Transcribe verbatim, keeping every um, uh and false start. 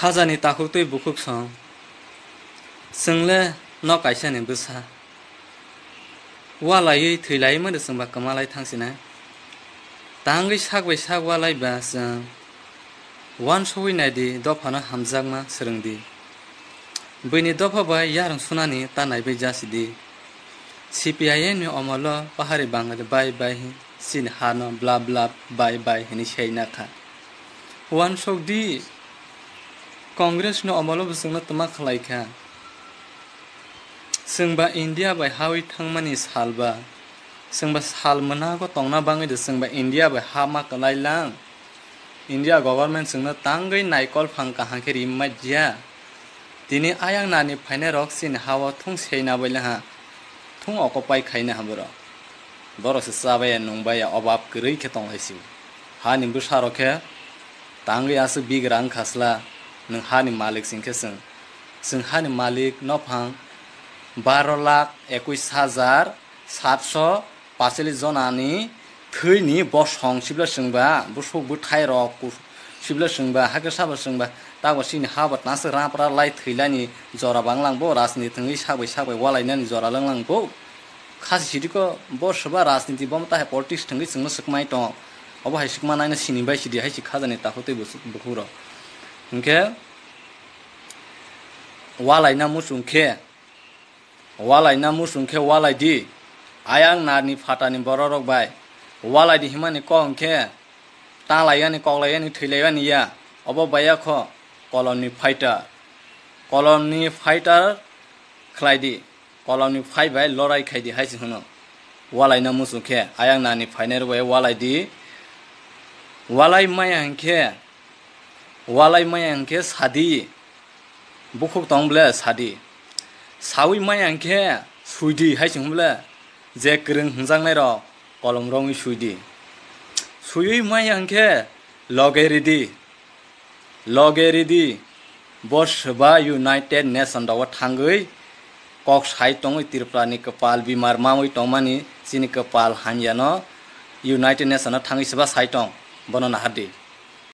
Hajani takhuk twi bukhuk song, chwng le no kaisa ni bwsa. Walaiwi thwi lai mani chwng ba kwma lai thang sinai. Tangwi sak bai sak walai ba chwng uansugwi nai di, dophano hamjakma swrwng di. Buini dopha bai yarwng sunani ta naiwi jasi di. C P I M ni omolo pahari Bangali bai bai hin chini hano blap blap bai bai hinwi sei nakha. Uansuk di, Congress ni omolo bo chwngno twma khlai kha. Chwng ba India bai hawi thangmani sal ba, chwng ba sal mwnago tongna bangwi de chwng ba India bai ha ma kwlai lang. India government chwngno tangwi naikol phang kaham khe rimma dia. Tini ayang nani phainai rok chini hao thung seina bai laha, thung okopai khaina ha borok. Borok se chabaya nungbaya obab kwrwi khe tong lai si. Hani bwsa rok khe tangwi aswk bigra wngkha sla, nwng hani malik sing khe chwng. Chwng hani malik nophang baro lakh ekush hajar satso pachali jonani thwini bosong sibla chwngba, bwsuk bwthai rok ku-, sibla chwngba, hakhe sabo chwngba, tabo chini ha bo tangsa rapra lai thwilani jora banglang bo, rajniti wngwi sak bai sak bai walainani jora langlang bo. Khasi sidi ko bo soba rajniti bo mata hai politics thwngwi chwngno swkmai tong. Obo hai swkma naina sini bai sidi hai si khajani takhuk tei bwsuk bukhuk rok. Hinkhe walaina muchung khe, walaina muchung khe walai di, ayang narni phatani bororok bai. Walai di himani kok hwnkhe ta laiyani, kok laiyani, thwi laiyani ya. Obo baiya kho kolomni fighter. Kolomni fighter khlai di, kolomni phai bai lorai khai di hai se hwno. Walaina muchung khe ayang narni phainai rok bai walai di. Walai maya hwnkhe, walai maya hwnkhe sadi. Bukhuk tong ble sadi. Sawi maya hwnkhe suidi hai se hwn ble, je kwrwng hwnjaknai rok kolom romwi suidi. Suiwi maya hwnkhe loge ridi. Loge ridi. Bo soba United Nation rogo thangwi kok sai tongwi Tripura ni kwpal bimar mawi tongmani, chini kwpal hamyano United Nation o thangwi soba sai tong, bono nahardi.